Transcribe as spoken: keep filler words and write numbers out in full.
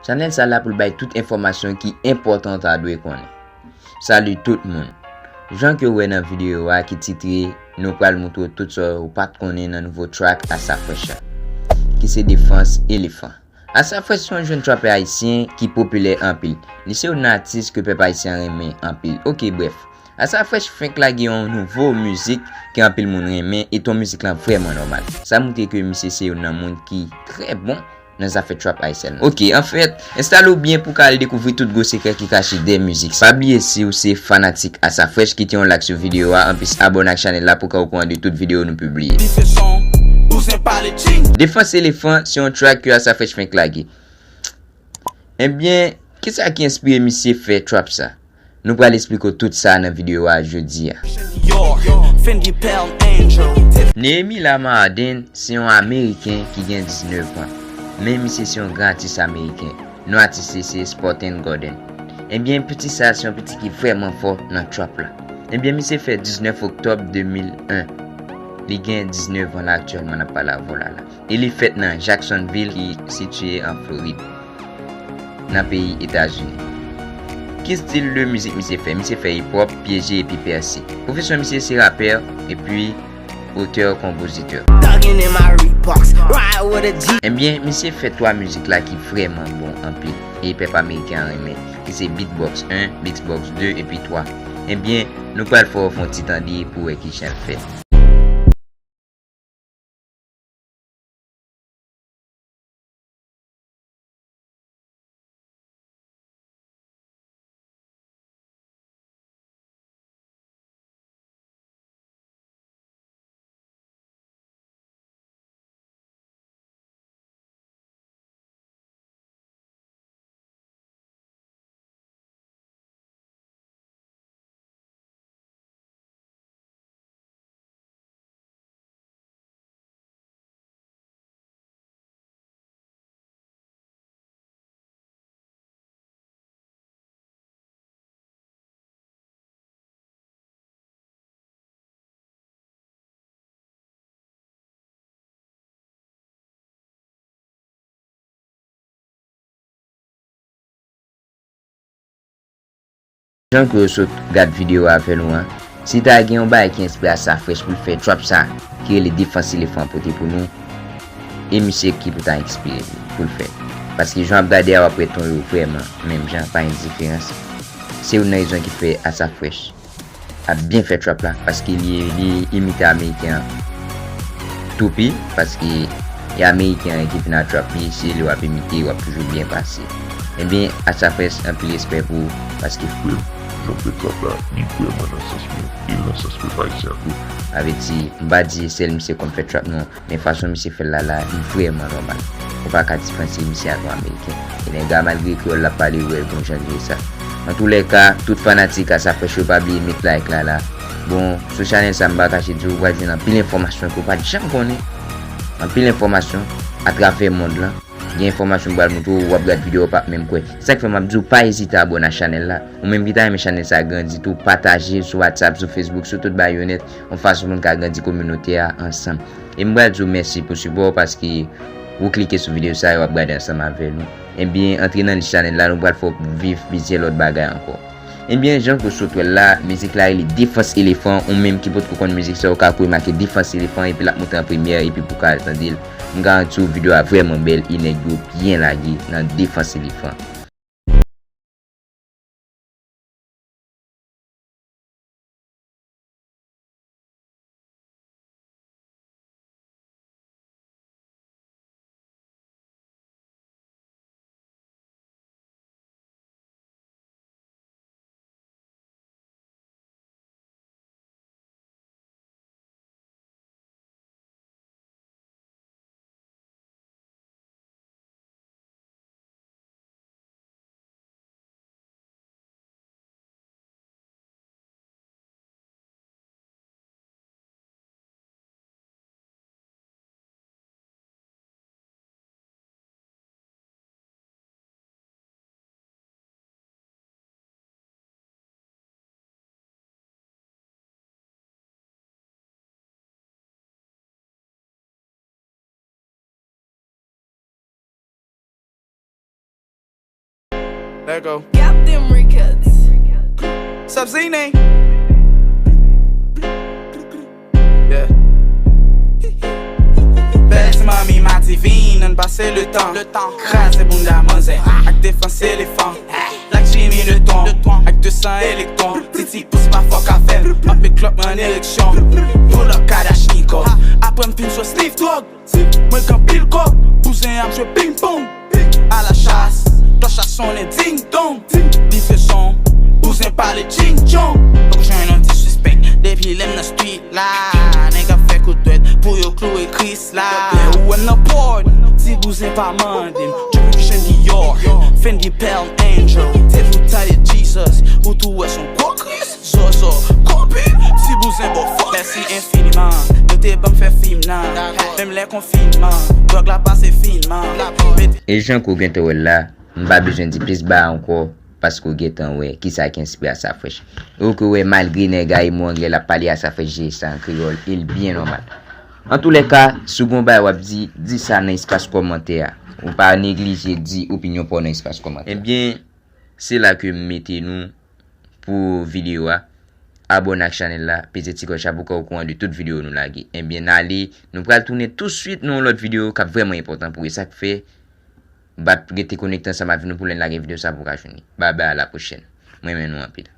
Chanèl sa la pou l bay tout enfòmasyon ki enpòtan w ta dwe konnen. Salut tout moun! Jan ke w wè nan videyo a ki titre Nou pral moutre w tout sa w pa t konnen nan nouvo track Asa Fresh la, ki se Defans Elefan. Asa Fresh se yon jèn trapè ayisyen ki popilè anpil. Li se youn nan atis ke pèp ayisyen an renmen anpil. Oke, brèf. Asa Fresh fenk lage yon nouvo mizik ke anpil moun renmen e ton mizik lan vrèman nòmal. Sa moutre ke misye se youn nan moun ki trè bon nan zafè trap ayisyèn. Oke, anfèt, enstale w byen pou w ka al dekouvri tout gwo sekrè ki kache dèyè mizik sa. Pa bliye si w se fanatik Asa Fresh, kite yon like sou videyo a, anplis abòne ak chanèl la pou w ka okouran de tout videyo nou pibliye. Defans Elefan se yon track ke Asa Fresh fenk lage. Ebyen, kisa ki enspire misye fè trap sa? Nou pral esplike w tout sa nan videyo a jodi a. Nehemy Lamar Ardenne se yon Ameriken ki gen diznèf an, men misye se yon gran atis ameriken. Non atis li se Spartan Gordon. Ebyen, piti sa se yon piti ki vrèman fò nan trap la. Ebyen, misye fèt diznèf oktòb de mil en. Li gen diznèf an la aktyèlman n ap pale avè w la la. E li fèt nan Jacksonville ki sitiye an Florid, nan peyi Etazini. Ki stil de mizik misye fè? Misye fè hip hop, pyeje epi pèse. Pwofesyon misye se rapè epi otè, konpozitè. Ebyen, misye fè twa mizik la ki vrèman bon anpil e pèp ameriken an renmen, ki se Beatbox en, Beatbox de epi twa. Ebyen, nou pral fè w fè yon ti tande pou w wè kijan l fèt. Jan ke w sot gad videyo a avè nou an, si ta gen yon bagay ki enspire Asa Fresh pou l fè trap sa, ki rele Defans Elefan pote pou nou, e misye ki pou ta enspire li pou l fè. Paske jan w ap gade a, w ap wè ton yo vrèman menm jan, pa gen diferans. Se youn nan rezon ki fè Asa Fresh ap byen fè trap la, paske li, li imite ameriken an tou pi, paske e ameriken an ki vin a trap li, se li w ap imite, w ap toujou byen pase. Ebyen, Asa Fresh, anpil respè pou ou, paske frè m, jan w fè trap la, li vrèman nan sans mwen, e nan sans pèp ayisyen an tou. Sa vle di, m pa di e sèl misye konn fè trap non, men fason misye fè l la la, li vrèman nòmal. Ou pa ka diferansye misye ak yon ameriken. E nèg la, malgre kreyòl l ap pale, ou wè l gon jan l ye sa. Antoulèka, tout fanatik Asa Fresh yo, pa bliye met like la la. Bon, sou chanèl sa, m pa kache di w, ou pral jwenn anpil enfòmasyon ke w pa t janm konnen. Anpil enfòmasyon atravè mond lan. Gen enfòmasyon m pral montre w, w ap gad videyo, w p ap menm kwè. Se sa k fè m ap di w, pa ezite abòne a chanèl la. Ou menm ki ta renmen chanèl sa grandi tou, pataje l sou WhatsApp, sou Facebook, sou tout bagay yo nèt, yon fason pou n ka grandi kominote a ansanm. E m pral di w mèsi pou sipò w, paske ou klike sou videyo sa a, w ap gade ansanm avè nou. Ebyen, antre nan lis chanèl la, nou pral fè w viv plizyè lòt bagay ankò. Ebyen, jan ke w sot wè l la, mizik la rele Defans Elefan, ou menm ki potko konn mizik sa, ou ka kouye make Defans Elefan, epi l ap monte an premyè, epi pou w ka al tande l. M garanti w, videyo a vrèman bèl, e nèg yo byen lage nan Defans Elefan. Let go. Got them records. Sub Zine. Yeah. Bèl ti manmi ma divin, ann pase le tan. Kraze bounda manzè ak defans elefan. Black Jimmy le ton, ak de san elektwon. Titi pous pa fòk avè m, anpil klòp mwen an ereksyon. Pull up Kalachnikov, apre m fin sou sniff drug. Mwen gen anpil kòb, bouzen ap jwe ping pong. A la chas, klòch la sonnen ding dong. Li fè son, bouzen pale ching chong. Poko jwenn yon disrespect depi lè m nan street la. Nèg ap fè kout dwèt pou yo kloure Kris la. Lè ou wè m nan pòt, ti bouzen pa mande m. Triple Christian Dior, Fendi Palm Angel. Depi w tande Jesus, ou tou wè son gwo Kris. Zozo, konpi, ti bouzen bon fò. Mèsi enfiniman, yo te ban m fè fim nan. Menm lè konfinman, dwòg la pase finman. Met E jan ke w gentan wè l la, m pa bezwen di plis ba ankò, paske w gentan wè kisa ki enspire Asafresh. E w ke wè malgre nèg a e mo anglè l ap pale, Asafresh jere sa an kreyòl, e l byen nòmal. Antoulèka, si w gen yon bagay w ap di, di sa nan espas kòmantè a. Ou pa neglije di opinyon pa w nan espas kòmantè a. Ebyen, se la ke m mete nou pou videyo a. Abòne ak chanèl la, peze ti klòch la pou w ka okouran de tout videyo nou lage. Ebyen, n ale, nou pral tounen touswit nan yon lòt videyo k ap vrèman enpòtan pou ou. E sa k fè, bat, rete konekte ansanm avèk nou pou lè n lage videyo sa pou w ka jwenn li. Babay, a la pwochèn. Mwen renmen nou anpil.